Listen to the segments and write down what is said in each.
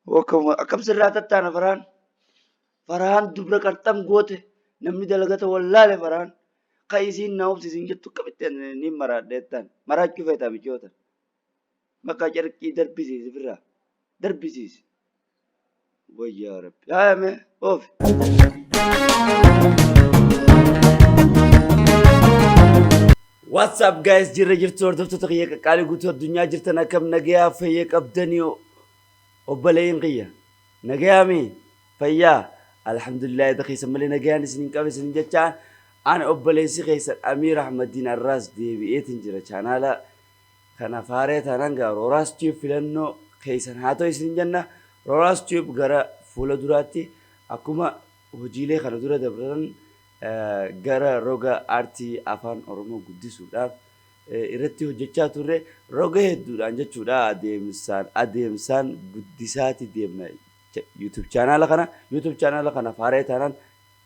Akkam sirraa tattaana faraan. Faraan dubra qarxam goote namni dalagata wallaale faraan. Ka isiin na obsi siin jettu akkamitti ni maraadha jettaan. Maraachuu feetaa micoota. Maqaa carqii darbisiisi firraa. Darbisiisi. Wayyaa rabbi. Haaya mee oofi. What's up guys, jirra jirtu hordoftoota kiyya qaqqaalii guutuu addunyaa jirtan, akkam nagayaa fayya qabdanii? Obboleeyyin kiyya, nagayaami, fayyaa? Alhamdulillah, eda keessan malee nagayaan isin hin qabe isin jechaan ani obboleessi keessan Amiir Ahmadiin arraas deebi'eetin jira. Chaanaala kana faaree taanaan gaa Rooraas Tube filannoo keessan haa ta'u isin jenna. Rooraas Tube gara fuula duraatti akkuma hojiilee kana dura dabran gara roga aartii afaan Oromoo guddisuudhaaf irratti hojjechaa turre roga hedduudhaan jechuudha, adeemsaan adeemsaan guddisaati deemna YouTube chaanaala kana. YouTube chaanaala kana faaree taanaan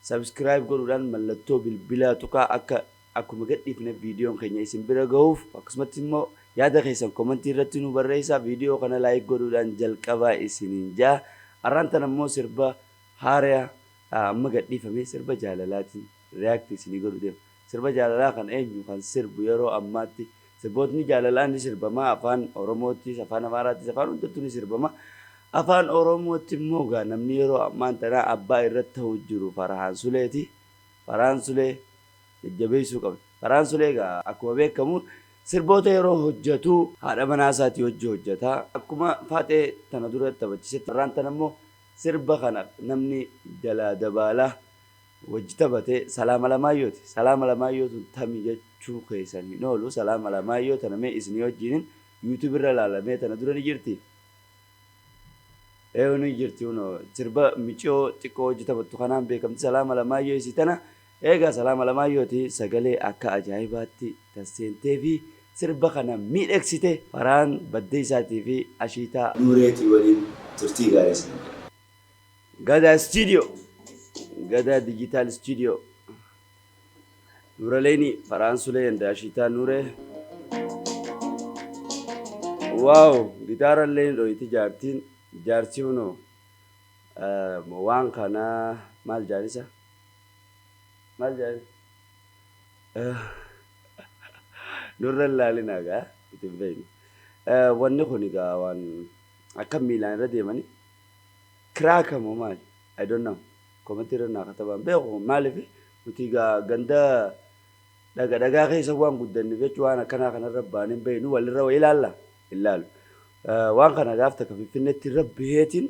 subscribe godhuudhaan mallattoo bilbilaa tuqaa, akka akkuma gadhiifne viidiyoon keenya isin bira gahuuf. Akkasumatti immoo yaada keessan komantii irratti nu barreessaa, viidiyoo kana like godhuudhaan jalqabaa isiniin jaa. Arraan tana immoo sirba haaraya amma gadhiifame, sirba jaalalaatiin react isinii godhu deema. Sirba jaalalaa kan eenyu kan sirbu? Yeroo ammaatti sirbootni jaalalaa ni sirbama, afaan Oromoottis, afaan Amaaraattis, afaan hundattuu ni sirbama. Afaan Oromootti immoo gaa namni yeroo ammaan tanaa abbaa irratti ta'u jiru Farhaan Suleeti. Farhaan Sulee jajjabeessuu qabna. Farhaan Sulee gaa akkuma beekamu sirboota yeroo hojjetu haadha manaa isaatii hojii hojjeta. Akkuma Faaxee tana dura taphachiisetti, har'aan tana immoo sirba kana namni jalaa dabaalaa wajji taphate Salaam Alamaayyooti. Salaam Alamaayyoo tun tami jechuu keessan hin oolu. Salaam Alamaayyoo tana mee isinii wajjiinin YouTube irra ilaalamee. Tana dura ni jirti. Eeyo, ni jirti. Kunoo sirba miciyoo xiqqoo wajji taphattu kanaan beekamti. Salaam Alamaayyoo isii tana. Eegaa Salaam Alamaayyooti sagalee akka ajaa'ibaatti tasseentee fi sirba kana miidhagsite Farhaan Baddeessaatii fi Ashiitaa Nuureetii waliin turtii gaarii isin jedha. Gadaa Studio, Gadaa Digital Studio, Nuuraleeni Farhaan Sulee and Ashiitaa Nuuree. Wow, gitaara illee ni dhoyti jaartiin, jaarsi hunoo waan kana maal jaanisa, maal jaani nurra hin laalinaa gaa, nuti hin beeknu. Wanni kun egaa waan akka miilaan irra deemanii kiraaka moo maali? I don't know. Komentii irra naa katabaan beeku. Maaliif nuti egaa ganda dhaga dhagaa keessa waan guddanneef jechuun waan akkanaa kanarra baanee hin beeknu, walirra wa ilaalla hin laalu. Waan kana gaaf takka Finfinneetti irra baheetiin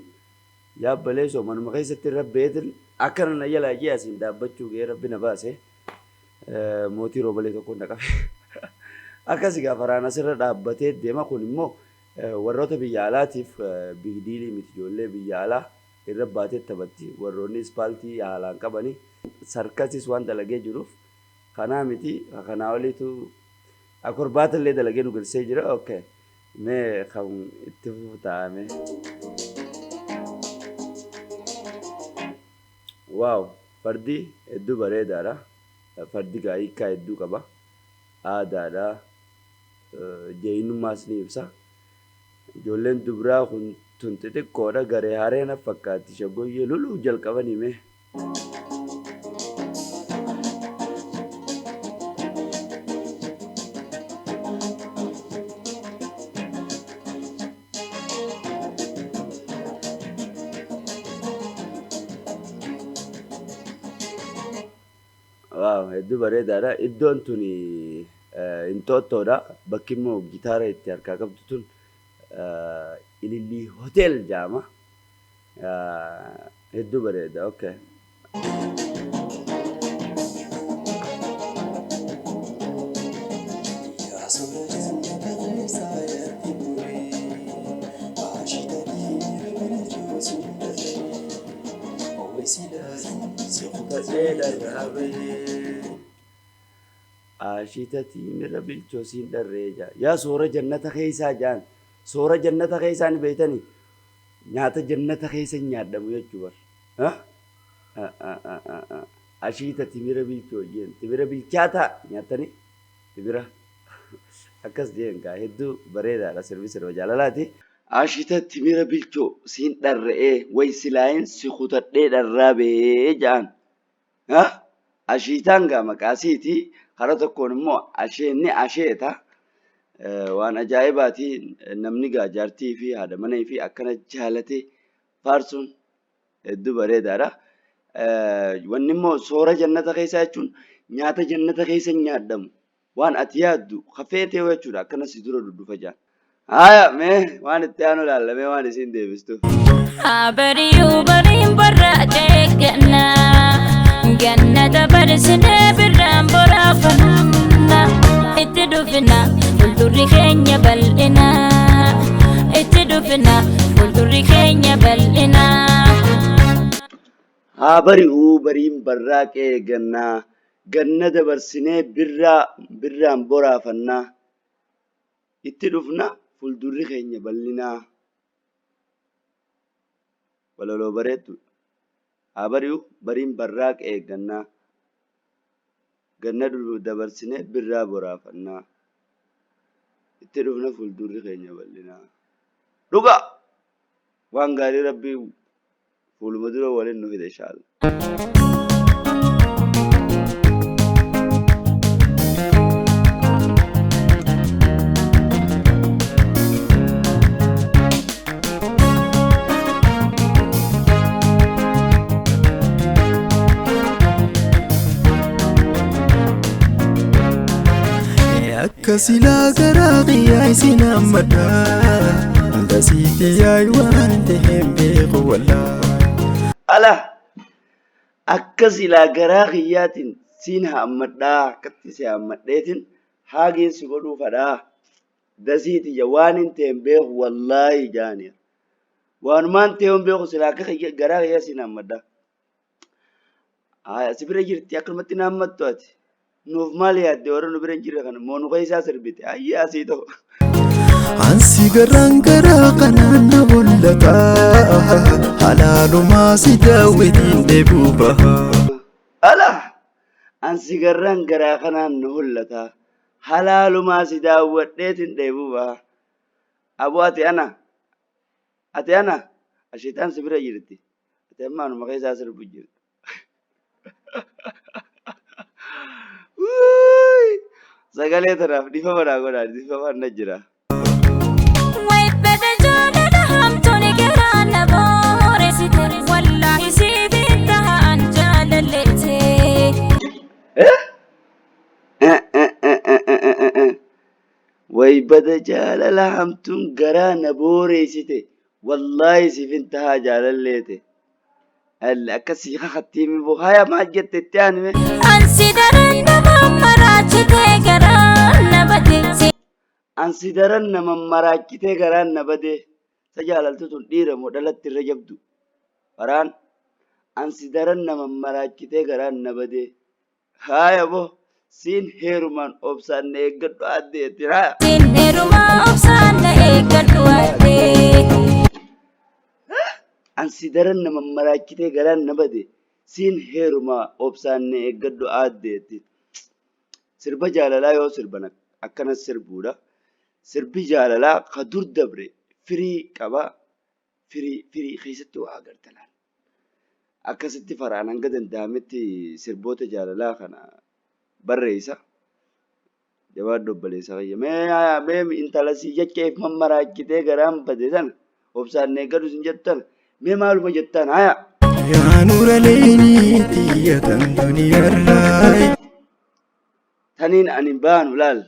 yaabbaleessoo manuma keessatti irra baheetiin akkana na jalaa jee asiin dhaabbachuu gahee rabbi na baase. Mootii roobalee tokko na qabe. Akkas egaa Farhaan asirra dhaabbatee deema. Kun immoo warroota biyya alaatiif big deal miti, ijoollee biyya alaa irra baatee taphatti. Warroonni ispaaltii haalaan qabanii sarkasis waan dalagee jiruuf kanaa miti, kanaa oliitu akorbaata illee dalagee nu galchee jira. Okay. Mee kan itti fufu taa'ame. Wow, fardi hedduu bareedaadha. Fardi gaa hiikkaa hedduu qaba. Aadaadha. Jeeynummaas ni ibsa. Ijoolleen dubraa kun tun xixiqqoodha. Garee haree na fakkaatti. Shagoyyee loluu jalqabanii mee. Wow, hedduu bareedaadha. Iddoon tuni Inxooxxoodha. Bakki immoo gitaara itti harkaa qabdu tun Ilillii Hotel jedhama. Hedduu bareeda. Okay. Yaa soora jannata keessaa yarti muree, Ashita dhiira bilchoo sin dharree, Owwe silaasin si Kutadhee dharraa bahee. Ashita tiimira bilchoo siin dharree jaa. Yaa soora jannata keessaa jaan. Soora jannata keessaa ni beektanii? Nyaata jannata keessa nyaadhamu jechuu bar. Ha? Ashiita timira bilchoo jeen. Timira bilchaataa nyaattanii? Timira. Akkas jeen gaa, hedduu bareedaadha, sirbi sirba jaalalaati. Ashita timira bilchoo siin dharra'ee way silaayin si kutadhee dharraa ba'ee ja'an. Ha? Ashiitaan gaa maqaa isiiti. Karaa tokkoon immoo asheenni asheeta. Waan ajaa'ibaati namni gaa jaartii fi haadha mana fi akkana jaalatee faarsuun hedduu bareedaadha. Wanni immoo soora jannata keessaa jechuun nyaata jannata keessa nyaadhamu waan ati yaaddu kafeetee jechuudha akkana si dura duddufa jaan. Haaya mee waan itti aanu ilaallamee waan isiin deebistu. Abariyu bariin barraaqee ganna ganna dabarsinee birraan boraafanna itti dhufina fuuldurri keenya bal'ina itti dhufina fuuldurri keenya bal'ina. Haa bari'uu bariin barraaqee gannaa ganna dabarsinee birraa birraan boraafannaa itti dhufna fuuldurri keenya bal'inaa. Walaloo bareedduudha. Haa bari'u bariin barraaqee gannaa ganna dabarsinee birraa boraafannaa itti dhufna fuuldurri keenya bal'inaa. Dhugaa waan gaarii rabbii fuuluma dura waliin nu fide inshaalla. Akka silaa garaa qiyyaa isin hammadha. Dasiitti yaa'i waan ta'een beeku wallaa. Ala akka silaa garaa kiyyaatiin siin haammadhaa akkatti si haammadheetiin haagiin si godhuu fadhaa. Dasii tiyya waan hin ta'een beeku wallaahi jaaniya. Waanumaan ta'e hin beeku silaa akka garaa kiyyaa siin haammadhaa. Haaya si bira jirti akkanumatti na hammattu ati. Nuuf maal yaadde warra nu bira hin jirre kana moo nu keessaa sirbite ayyaa asii ta'u. Ansi garaan garaa kanaan na mul'ata. Halaalumaa si daawwitiin dheebuu baha. Ala ansi garaan garaa kanaan na hollata. Halaalumaa si daawwadheetiin dheebuu baha. Aboo ati ana ati ana asheetaan si bira jirti. Ati amma anuma keessaa sirbu jirti. Wuuy! Sagalee tanaaf dhiifama naa godhaa dhiifama na jira. Waybada jaalala hamtuun garaa na booresite wallaahi siif hin tahan jaalalleete. Eh? Eh, eh, eh, eh, eh, eh, eh. Waybada jaalala hamtuun garaa na booreessite wallaahi siif hin tahaa jaalalleete. Alle akkasii kakattiimi boo haya maal jette itti aanime. Ansi daran nama maraachitee garaa na bade. Ansi daran nama maraachitee garaan na bade. Sa jaalaltu tun dhiira moo dhalatti irra jabdu. Faraan ansi daran nama maraachitee garaan na bade. Haaya boo siin heerumaan obsaan na eeggadhu addee jetti haaya. Siin heerumaa obsaan na eeggadhu addee. Ansi daran nama maraachitee garaan na bade. Siin heerumaa obsaan na eeggadhu addee jetti. Sirba jaalalaa yoo sirban akkana sirbuudha. Sirbi jaalalaa ka dur dabre firii qaba. Firii firii keessatti waa agarta laal. Akkasitti faraan hanga danda'ametti sirboota jaalalaa kana barreessa. Jabaadhu obboleessa kiyya. Mee haa mee intala sii jecha if mammaraachitee garaan bade sana obsaan na eeggadhu sin jettu tana mee maaluma jettaan haya. Yaa nuura leenii xiyya tan duniyarraa. Taniin ani baanu laal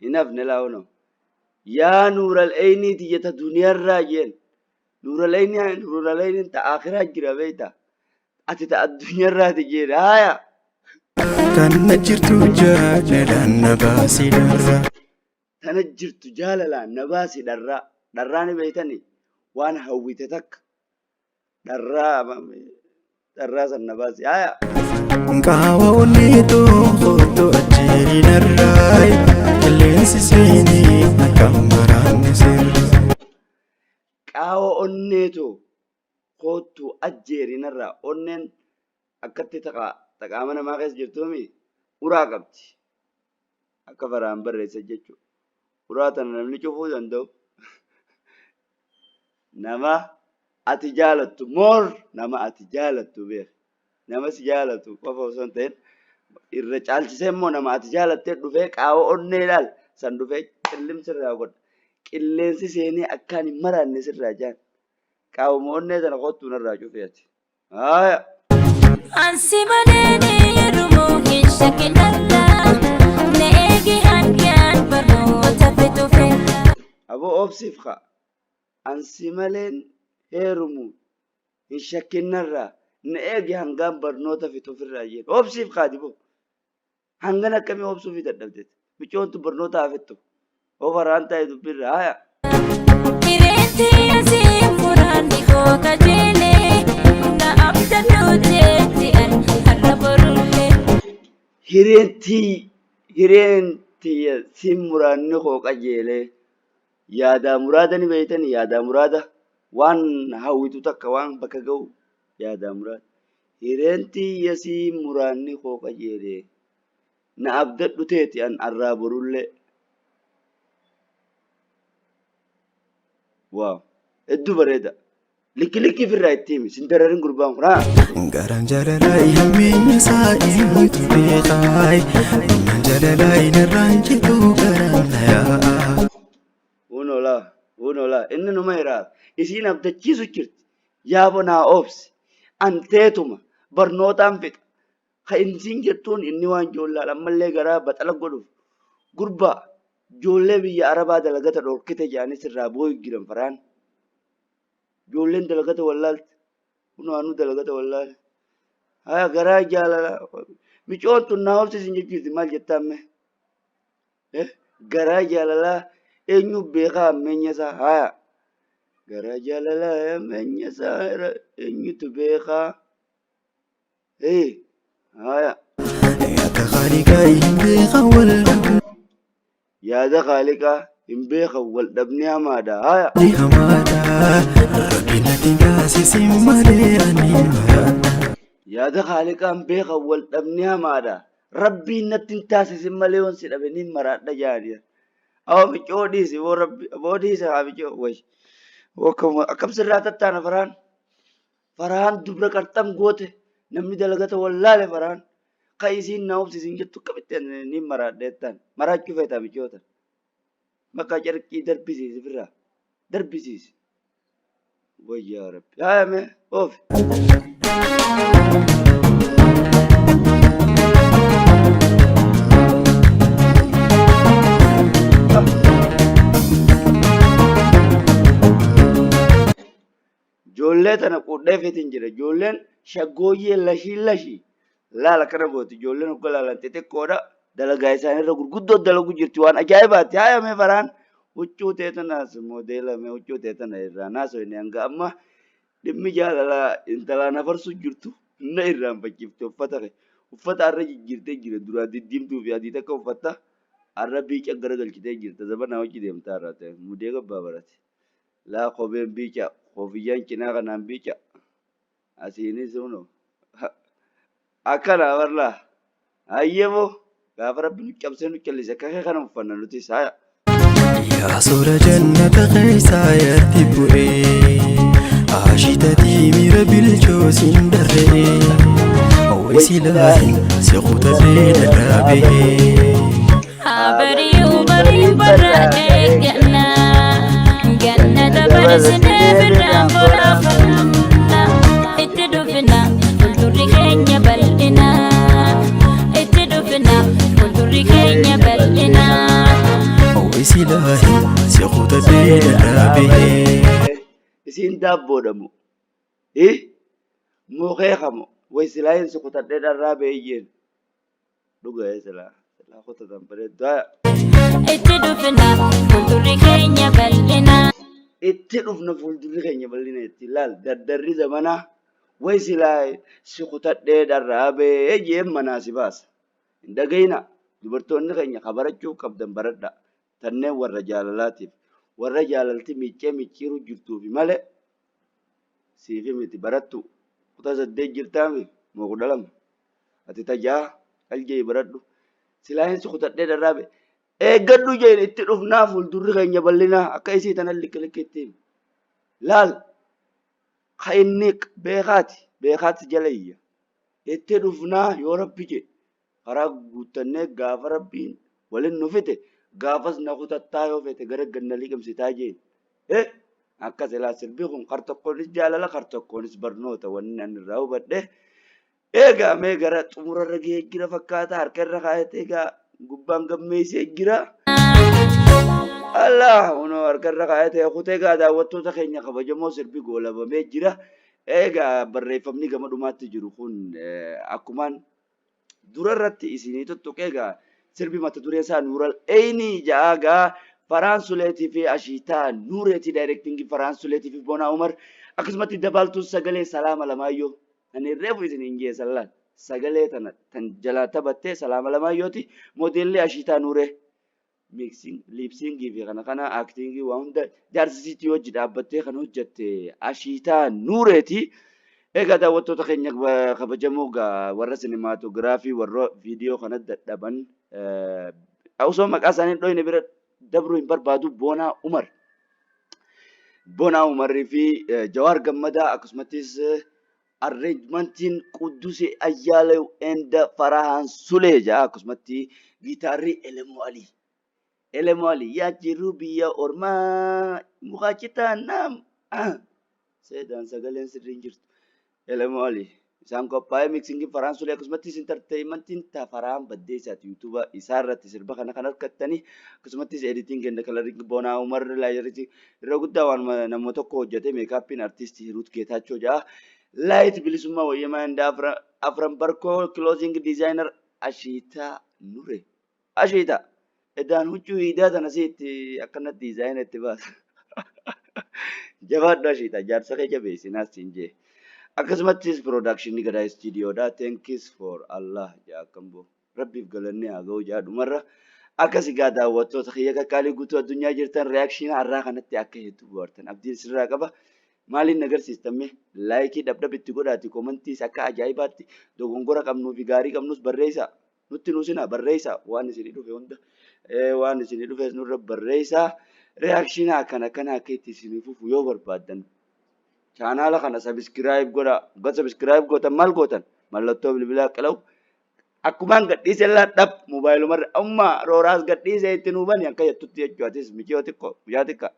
hin hafne laa hono. Yaa nuural eynii tiyya ta duniyarraa jeen. Nuural eynii nuural eyniin ta akhiraa jira beeyta. Ati ta addunyaarraati jeen haya. Tan na jirtu jaalalaan na baasii dharraa. Tana jirtu jaalalaan na baasi dharraa. Dharraa ni beeytani waan hawwite takka. Dharraa dharraa san na baasi haya. Qaawa onnee tokkotu ajjeerinarraa. Qilleensi seenee akka maraanne sirra. Qaawa onneetu koottu ajjeerinarraa onneen akkatti taqaama namaa keessa jirtuumi uraa qabdi. Akka faraan barreessa jechuudha. Uraa tana namni cufuu danda'u Nama ati jaalattu more nama ati jaalattu beeki. Nama si jaalatu qofa osoo hin ta'in irra caalchisee immoo nama ati jaalattee dhufee qaawa onnee ilaal san dhufee qillim sirraa godha. Qilleensi seenee akkaan hin maraanne sirraa jaan. Qaawuma onnee tana kottuu narraa cufi ati. Haaya. Ansi malee heerumuu hin shakkinarra. Na eegi hangaan barnoota fixufe. Aboo obsiif kaa. An si maleen heerumu hin shakkinnarraa na eegi hangaan barnoota fixufirraa jeen. Obsiif kaa diboo. Hangan akkamii obsuufii dadhabdet. Micoon tun barnoota haa fixxu. Of haraan taa'e dubbirra haaya. Hireen tiyya siin muraanni koo qajeele. Na abdadhu jetti an har'a borullee. Hireen tiy hireen tiyya siin muraanni koo qajeele. Yaadaa muraada ni beeytani yaadaa muraada waan hawwitu takka waan bakka ga'u yaadaa muraada. Hireen tiyya siin muraanni koo qajeele. Na abdadhu teeti an arraa borullee. Waaw hedduu bareeda. Likki likki ifirraa itti himi sin dararin gurbaan kun haa. Garaan jaalalaa hammeenya isaa eenyutu beekaa? Innaan jaalalaa narraan jitu garaan na yaa'a. Hunoo laa hunoo laa inni numa hiraara isiin abdachiisu jirti yaabo naa obsi an teetuma barnootaan fixa ka insiin jettuun inni waan joollaal ammallee garaa baxala godhuuf gurbaa joollee biyya arabaa dalagata dhorkite jedhanii sirraa booyu jiran faraan joolleen dalagata wallaalte kunoo anuu dalagata wallaale haya garaa jaalala micoon tun naa obsi isin jechuuti maal jettaan mee Eh, garaa jaalalaa eenyu beekaa hammeenya isaa haya garaa jaalalaa hammeenya isaa eenyutu beekaa ee haya Akka kaaliqaa hin beekan wal dhabni Yaada Khaaliqaa hin beekan wal dhabni hamaadha. Haya. hamaadha. Rabbi natti taasisin malee ani maraadha. Yaada Khaaliqaa hin beekan wal dhabni hamaadha. Rabbiin natti hin taasisin malee yoon si dhabe nin maraadha jaaniya. Awwa micoo dhiisi boo rabbi boo dhiisi haa micoo way. Akkam sirraa tattaana faraan. Farhaan dubra qarxam goote namni dalagata wallaale farhaan ka isiin na obsi isin jettu akkamitti ani niin maraadha jettaan maraachuu feetaa micoota bakka carqii darbisiisi firraa darbisiisi wayyaa rabbi haaya mee oofi. Ijoollee tana quudheefiitiin jira. Ijoolleen shaggooyyee lashii lashii laal akkana gooti. Ijoolleen hogga laalan xixiqqoodha. Dalagaa isaaniirra gurguddoo dalagu jirti. Waan ajaa'ibaati. Haaya mee faraan huccuu tee tanaas moodeela mee huccuu tee tana irraa naasoyne hanga amma dhimmi jaalalaa intalaan afarsu jirtu na irraanfachiifte uffata kee. Uffata har'a jijjiirtee jira. Duraa diddiimtuu fi adii takka uffatta. Har'a biica garagalchitee jirta. Zabanaa hojii deemtaa har'a ta'e. Mudee gabbaa barate. Laa kopheen biica, kofiyyaan cinaa kanaan biica. Asiinis huno. Akkana bar laa. Hayyee moo gaafa rabbi nu cabsee nu callise akka kee kana uffanna nutis haya. Yaa soora jannata keessaa yarti bu'ee Ashitatii miira bilchoo siin darree Way silaahin si kutadhee dharraabee Haa bari'u bariin barraaqee ganna ganna dabarsinee birraan boraafanna itti dhufina fuuldurri keenya bal'ina itti dhufina fuuldurri keenya bal'ina. Way silaahin si kutadhee dharraabee Isiin daabboodha moo? Ih? Moo keeka moo? Way silaahin si kutadhee dharraa ba'ee jeen. Dhuga ee silaa silaa kutatan bareeddu haya. Itti dhufna fuuldurri keenya bal'ina. Itti dhufna fuuldurri keenya bal'ina itti laal dardarri zamanaa way silaa si kutadhee dharraa ba'ee jeen manaa si baasa. Hin dhagayina dubartoonni keenya ka barachuu qabdan baradha tanneen warra jaalalaatiif warra jaalalti miiccee micciiruu jirtuufi malee siifi miti barattu kutaa 8 jirtaami moo 12 Ati ta 6 cal je'i baradhu. Silaa hin si kutadhee dharraa be. Eeggadhu jeen itti dhufnaa fuuldurri keenya bal'inaa akka isii tana likki likki itti himi. Laal ka inni beekaati beekaati jala iyya. Itti dhufnaa yoo rabbi jedhe karaa guuttannee gaafa rabbiin walin nu fite gaafas na kutattaa yoo fete gara ganna liqimsitaa jeen. Eh akkas ilaa sirbi kun kar tokkoonis jaalala kar tokkoonis barnoota wanni ani irraa hubadhe. Egaa mee gara xumurarra gahee jira fakkaata harka irra kaayatee egaa gubbaan gammeessee jira. Allah kunoo harka irra kaayatee kutee egaa daawwattoota keenya kabajamoo sirbi goolabamee jira. Egaa barreeffamni gama dhumaatti jiru kun akkumaan dura irratti isinii tuttuqe egaa sirbi mata dureen isaa Nuural Eynii ja'a gaa Farhaan Suleetii fi Ashiitaa Nuureetii daayirektingii Farhaan Suleetii fi Boonaa Umar akkasumatti dabaaltuun sagalee Salaama Lamaayyoo ani reefu isiniin jee sallaan sagalee tana tan jalaa taphattee Salaama Lamaayyooti moodeelli Ashiitaa Nuuree mixing lip-syncii fi kana kana actingii waa hunda jaarsisiitii hojii dhaabbattee kan hojjatte Ashiitaa Nuureeti. Egaa daawwattoota keenya kabajamoo gaa warra sinimaatoogiraafii warra viidiyoo kana dadhaban osoo maqaa isaanii dhoyne bira dabruu hin barbaadu Boonaa Umar. Boonaa Umarrii fi Jawaar Gammadaa akkasumattis arrangementiin Quddusee Ayyaalew and Farahaan Sulee jedha akkasumatti gitaarri Elemoo Alii. Elemoo Alii yaa jiruu biyya ormaa muka citaa naam. Seedaan sagaleen sirriin jirtu. Elemoo Alii isaan qophaa'ee mixingii Farhaan Sulee akkasumattis entertainmentiin Farhaan Baddeessaati yuutuuba isaa irratti sirba kana kan argattanii akkasumattis editing and coloring Boonaa Umar lighting irra guddaa waan nama tokko hojjete makeupiin artiistii Hiruut Geetaachoo jedha. Light Bilisummaa Wayyamaa and Afran Barkoo clothing designer Ashiitaa Nure. Ashiitaa edaan huccuu hiidaa tana sitti akkanatti design itti baasa. Jabaadhu Ashiitaa jaarsa kee jabeessinaas siin jee. Akkasumattis productionii Gadaa istiidiyoodha. Thanks for Allah jaa akkam boo. Rabbiif galannee haa ga'u jaa dhumarra. Akkas egaa daawwattoota kiyya qaqqaalii guutuu addunyaa jirtan reaction har'aa kanatti akka hedduu bohaartan abdiin sirraa qaba. Maaliin agarsiistan mee like dhabdhab itti godhaati commentiis akka ajaa'ibaatti dogongora qabnuu fi gaarii qabnus barreessaa. Nutti nuusinaa barreessaa waan isinii dhufe hunda waan isinii dhufes nurra barreessaa. Reaction akkana akkana akka itti isinii fufu yoo barbaaddan chaanaala kana subscribe godhaa. Hoggaa subscribe gootan maal gootan? Mallattoo bilbilaa qilaw. Akkumaan gadhiise illaa dhab moobaayilumarra amma rooraas gadhiise itti nuu bani akka jettutti jechuudha. Atis miciyoo xiqqoo guyyaa xiqqaa.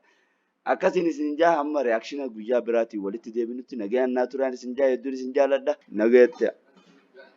Akkasiin isin jaa hamma reaction guyyaa biraatiin walitti deebinutti nagayaan naa turaan isin jaa hedduun isin jaaladha. Nagayatti.